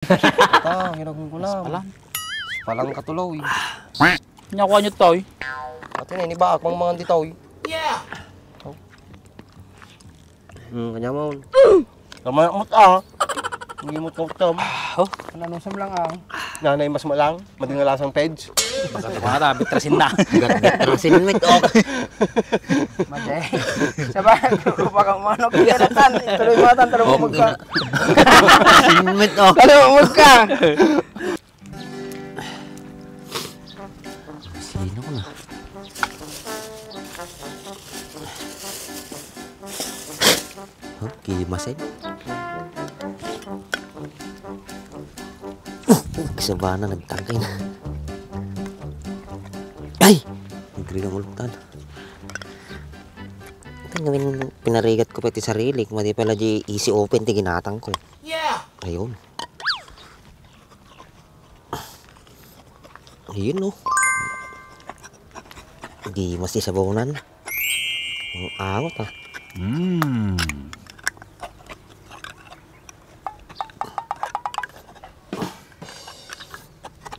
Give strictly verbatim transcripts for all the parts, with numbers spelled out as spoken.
Ata, kinagunggulam. Palang. Palang katuloy. Nya, kuha nyo toy. Ate na, ini ba? Akong mangan ditoy. Hmm, kanya mo. Kamanakmot, ah. Hindi mo kautam. Oh. Nanusam lang, ah. Nanay mas malang, madingalasang peds. Baka ito mga tabi, trasin na. Bitrasin met, oh. Mate. Sabay, baka umano, kaya natan. Tuloy mo natan, tuloy mo magka. Trasin met, oh. Tuloy mo magka. Sino ko na? Okay, masay. Kasabana, nagtangkay na. Ay! Nagrigang uluktan. Ito gawin, pinarigat ko pa iti sarili. Kung di pala di easy open, ti ginatang ko. Yeah! Ayun. Ayun, oh. Di mas isabawnan. Ang angot, ah. Mm.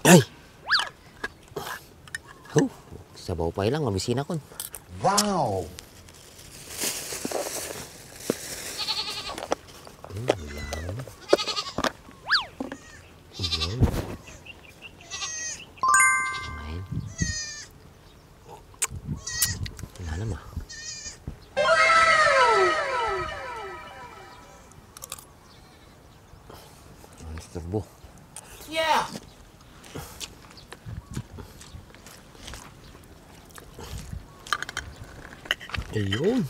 Ay! Huh, sabaw pa lang, mabisina kon. Wow! Mm, yan. Yan. Ay. Wala naman. Ang istorbo. Yeah! Ayun.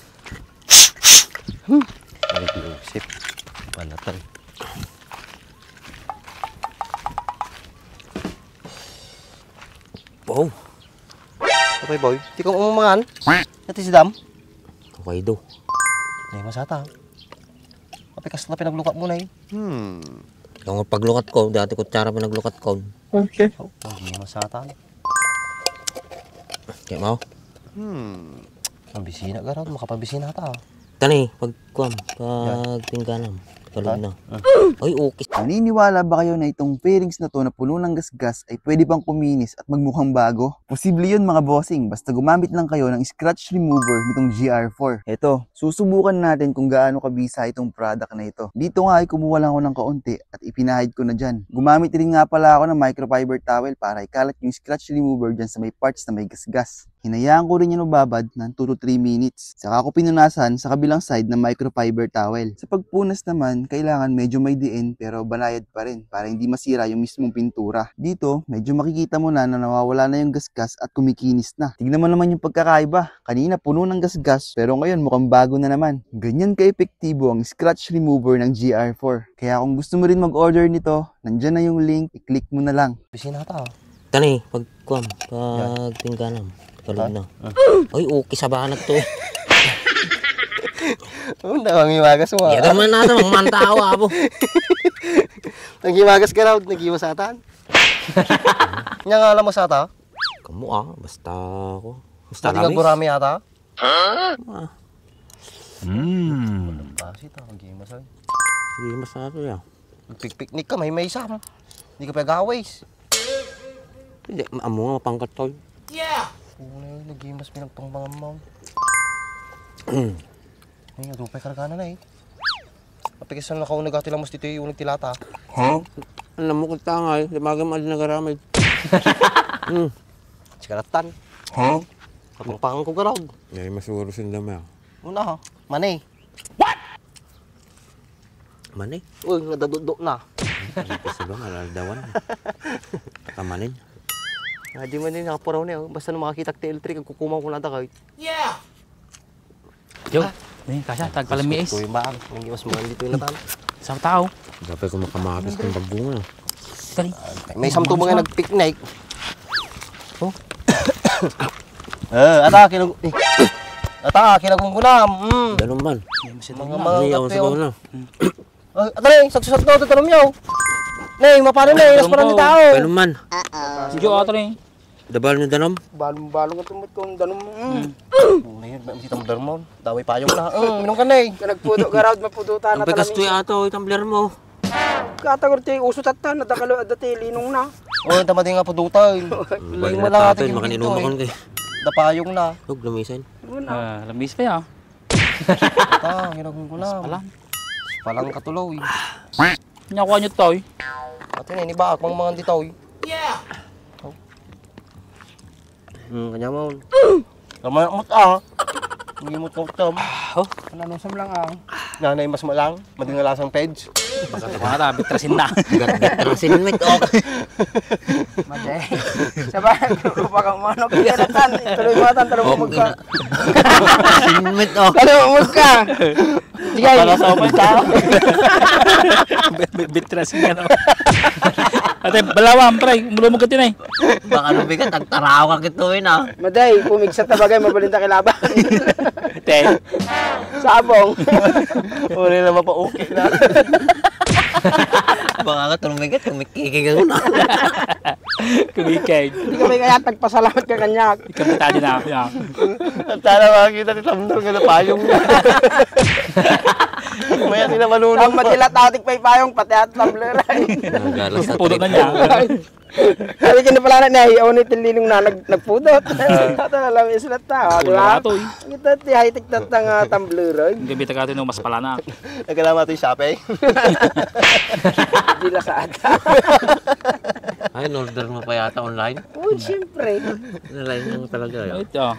Hmm. Ay, di usip. Panatan. Wow. Apay, boy? Di ka umangan? Nati si Dam? Okay do. Ay, masata. Apay, kasla pinaglukat mo na eh. Hmm. Yung paglukat ko, dati kutsara pinaglukat ko. Okay. Oh, hindi masata. Kaya mo? Hmm. Ang bisina, garaw. Makapabisina ta. Tani, pagkuam, pagpingganam. Kalog na. Ah. Ay, okay. Naniniwala ba kayo na itong fairings na to na puno ng gasgas ay pwede pang kuminis at magmukhang bago? Posible yun, mga bossing, basta gumamit lang kayo ng scratch remover nitong G R four. Eto, susubukan natin kung gaano kabisa itong product na ito. Dito nga ay kumuha lang ako ng kaunti at ipinahid ko na dyan. Gumamit rin nga pala ako ng microfiber towel para ikalat yung scratch remover dyan sa may parts na may gasgas. Hinayaan ko rin yan mababad ng two to three minutes. Saka ko pinunasan sa kabilang side ng microfiber towel. Sa pagpunas naman, kailangan medyo may diin pero banayad pa rin para hindi masira yung mismong pintura. Dito, medyo makikita mo na na nawawala na yung gasgas at kumikinis na. Tignan mo naman yung pagkakaiba. Kanina puno ng gasgas pero ngayon mukhang bago na naman. Ganyan ka-epektibo ang scratch remover ng G R four. Kaya kung gusto mo rin mag-order nito, nandyan na yung link, i-click mo na lang. Bisina ta, oh. Tani, pagkuam, pagpingganam. Kalog na. Ah. Ay, okay, sabanag to. Oh, nangiwagas mo, ah. Yaga man nata, mangmantawa, apo. Nangiwagas ka raw, nagiwas atan. Nya nga alam mo sa ata? Kamu, ah, basta ako. Basta Pwede ka lamis. Gurami ata? Ah. Mm. Walang basit, ah, nagiwas, ay. Nagiwas na ito, ya. Nagpikpiknik ka, may may isa, ha? Hindi ka pag-aways. Hindi, ma-, amo nga, mapangkat, tol. Yeah! Oo na yun, nagimas, pinagpangbangan mo. Ay, nga, dupay kargana na, eh. Mapikisan na ka, nagati lang mo dito, yung nagtilata. Huh? Alam mo, kung tangay, di bagay mo, adi nagaramay. Hmm. Sikaratan. Huh? Kapangpangan ko, garag. Ay, masuro sila, ma. Una, ha? Mani. What? Mani? Uy, nadadukdok na. Kasi ba, malaldawan? Kamanin. Ah, di man din nakapuraw niya, oh. Basta nung makakitak ti L three, kag kukumaw ko na takay. Yeah! Yo, ah. Ni, kasya, tagpalamiis. Kuya Bang, nang iwas mo dito yung natan. Sa tao. Dapat ko makamatis ng bago nga. Dali. May samto mga nagpiknik. Oh. Eh, ata, kinag-, eh. Ata, kinagunggunam. Mm. Ganun man. Mga, mga Hindi, ako kape, sa oh. Una. Ay, ata na, eh, sagsusag na, ito, tanong niyo. Ne, mapano na, eh, nas parang tao. Ganun man. Sige, ata na, eh. Dabal na danom? Balong-balong ang tumot kong danom. Mm. Hmm. Ano yun? May makita mo danom? Daway payong na. Mm, minum ka na, eh. Ka nagpudo, garod, mapudutan na. Ang pegas talaga. Tuya ata, oh, tumbler mo. Katagor ti uso tatta, nadakalo adda ti linong na. O, enta madi nga pudutan. Laing malati, makan inumakon kay. Dapayong na. Ug lumisan. Una. Ah, lamis pa ya. Ta, ginagong ko lang. Palang. Palang katuloy. Nya, kuha nyo, toy. Ate, ni, ni ba, akong mangan di, toy. Yeah. Hmm, kanya mo. Tama mo ta. Hindi mo to tam. Oh, nanusam lang ah. Nanay mas malang, madingalasang peds. Baka ito ka na, bitrasin na. Bitrasin, met, ok. Mate. Sabay, grupo ka mo, ano, kaya na tan, ituloy mo tan, tarong mo ka. Sinmit, oh. Ano mo ka? Sige. Para sa open tao. Bit-, bit-, bitrasin ka, no? Ate, balawan, pre. Mulumog ka din, eh. Baka lumigat, nagtaraw ka kituin, ah. Maday, pumigsa ta bagay, mabalinta kay laban. Te. Sabong. Uli na mapauki na. Baka ka tumigat, tumikikig ako na. Kumikig. Hindi kami kaya tagpasalamat ka kanya. Ikabitali na, ya. At sana makakita ni Tamdor nga napayong na. Maya sila manunong. Ang matilat ako, tigpaypayong, pati at Tamdor ay. Nagalas na. Puno na niya. Sabi ko na pala na, "Naiyaw ni Tilinong na nag-, nagpudot." Ah. Tata, alam, isla ta, di ba? Wala to, eh. Kita ti high-tech na ta nga tumbler, oy. Ang gabi taga no, mas pala na. Nagkalamat yung shopping. Di Lazada. Ay, in-order mo pa yata online? Oh, siyempre. Online lang talaga, yun. Ito.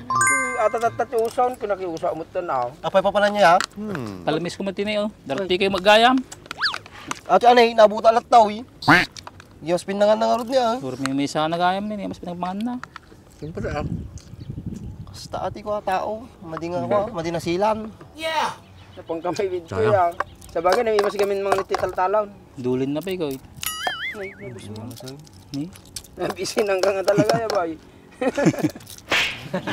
Ata tatat yung usaw, pinakiusaw mo ito na. Apay pa pala niya, ha? Hmm. Talamis ko matini, oh. Darti kayo maggayam. Ate, anay, nabuta latta, oy. Diyos, pinangan na nga rod niya, ah. Puro may misa na gayam din, eh. Mas pinagmangan na. Siyempre, ah. Basta ati ko, ah, tao. Madi nga ako, ah. Madi nasilan. Yeah! Napangkamay with Sayang. Kuya. Sa bagay, namimas kami ng mga nititaltalon. Dulin na pa ikaw, eh. Ay, nabis mo. Ano sa'yo? Ni? Nabisin hanggang nga talaga, ya, boy.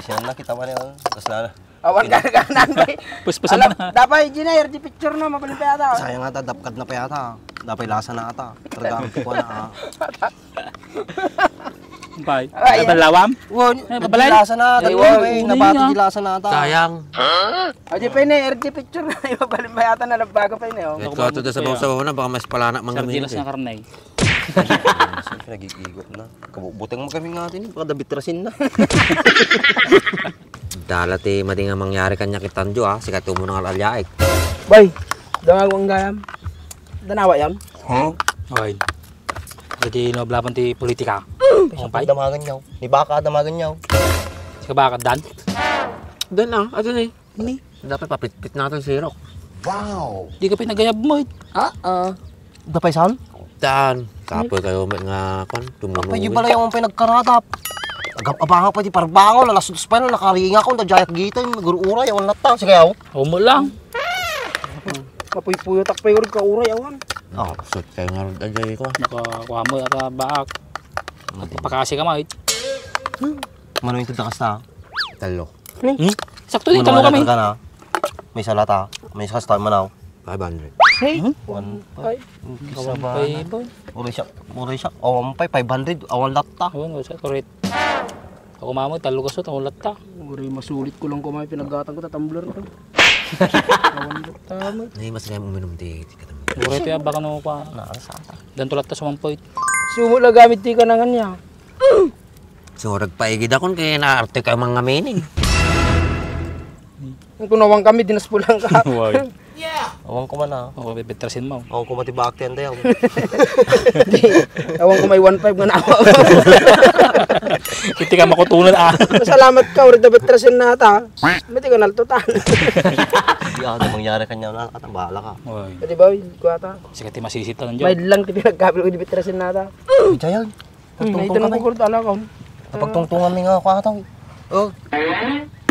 Siya na kita man yun. Tapos na. Awan ka na kanan, bay. Puspusan mo na. Dapat, engineer, di picture na, mabalin pa yata. Sayang ata, dapkad na pa yata. Dapat lasa na ata. Talaga ang kukuha na, ah. Bay, ay, ay, balawam? Won, eh, di lasa na ata. Eh, won, bay, unin nabati niya. Di lasa na ata. Sayang. O, di pa yun eh, R G picture na. Mabalin pa yata na nagbago pa yun eh, oh. Ito, ito, sa bawsaw na, baka mas palana, mga sardinas minute, eh. Nga karne. Siyempre, nagigigot na. Kabubutang mo kami nga din, baka dabitrasin na. Dala ti madi nga mangyari kanya kitan jo, ah. Sikat mo na nga alyaik. Bay, dangaw ang gayam. Danawa yan? Huh? Okay. Jadi, no, balaban ti politika. Ang pay? Damagan niyo. Ni baka, damagan niyo. Sika baka, Dan? Dan, ah. Ato ni. Ni? Dapat papitpit natin si Rock. Wow! Di ka pinagayab mo, eh. Ah, ah. Dapay saan? Dan, kapoy kayo met nga, kwan, tumuno. Apay, di bala yung pay nagkaratap. Agap-abanga pa di parbangon, alas dos pa yun, nakaringa ko, nadyayak gita, yung nagruray, awan latta, sige, aw. Umo lang. Mapuy-puyo, takpay, urag ka, uray, awan. Oh, sut kayo nga, rod, agyay ko. Nakakuha mo, ata, baak. Mati. Pakasi ka, mait. Mano yung tagdakas ta? Talo. Hmm? Sakto din, talo kami. May salata. May isa kasta manaw. Five hundred. Hey? One five. One five. Uray siya, uray siya. Oh, one five, five hundred. Awan latta. Awan, wala siya, correct. Ako mamo, talo ka sa, awan latta. Uray, masulit ko lang kumay, pinaggatang ko, ta tumbler ko. Awan latta, mo. Nay, mas ngayon uminom di, di ka tumbler. Uray, tiya, baka no pa. Naalsa ka. Dan to latta, sumampoy. Sumo la gamit ti kanangan niya. So, nagpaigid akon kay naarte ka mangamin, eh. Ang kunawang kami, dinas pulang ka. Wag. Awang ko man, ah. Ako, bibitrasin mo. Awang ko mati bakti, ante, awang. Di, awang ko may one five nga nawa. Hindi ka makutunan, ah. Masalamat ka, ulit na bitrasin na ta. Mati ka naltutan. Di, ah, ano mangyari kanya na, at ang bahala ka. Oy. Pwede ba, kuha ta? Sige, ti masisita nandiyo. May lang ti pinagkabil ko di bitrasin na ta. Ay, Jayag. Hmm, pagtungtong ito nang kami. Kukurot, ala, kaon. Napagtungtungan mi nga ako ataw. Oh.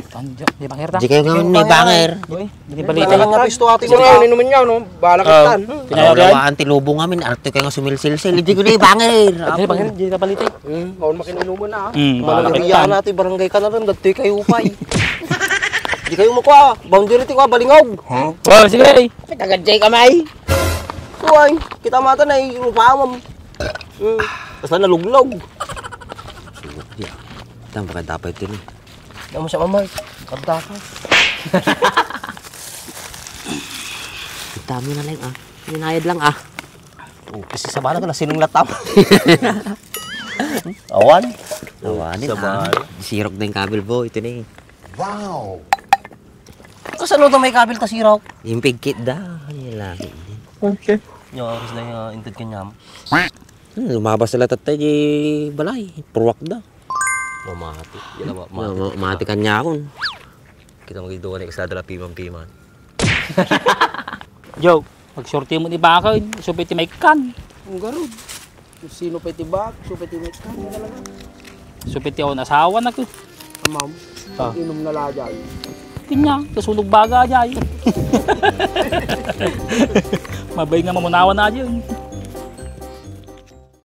Tanjo, di banger ta. Di kayo nga ni banger. Uy, di balita. Wala nga pisto ati. Isa nga, inuman niya, no? Balak tan. Pinawawaan ti lubong amin, arte kayo nga sumilsilsil. Di ko ni banger. Di banger, di na balita. Hmm, kaon makinunuman na, ah. Hmm, balak tan. Malagyan na ti barangay ka na rin, dati kayo pa, eh. Di kayo makuha, boundary ti ko, balingog. Huh? Oh, sige, eh. Tagadjay ka, may. Uy, kita mata na, eh, rupa mo. Hmm, basta naluglog. Sugot niya. Tang, baka dapat ito ni. Damo siya, mamay. Kanta ka. Dami na lang, ah. Ninayad lang, ah. Oh, kasi sa bala ka na sining latam. Awan. Awan, ah. Sabay. Sirok na yung kabil, boy. Ito na eh. Wow! Kasano to may kabil ta sirok? Yung pigkit da. Ano yung lagi? Okay. Yung oras na yung, ah, inted kanyam. Hmm, lumabas sila tatay di balay. Pruwak da. Mamati. Yan ang ma-, mati. Mati kanya akon. Kita magiduwa na yung kasada la piman-piman. Joe, magsorti mo ni baka, supay ti maikkan. Ang garod. Kung sino pa iti bak, sino pa iti maikkan, talaga. Supay ti awan asawa na ko. Amam, Ah. Inom na la dyan. Kanya, kasunog baga dyan. Mabay nga mamunawan na dyan.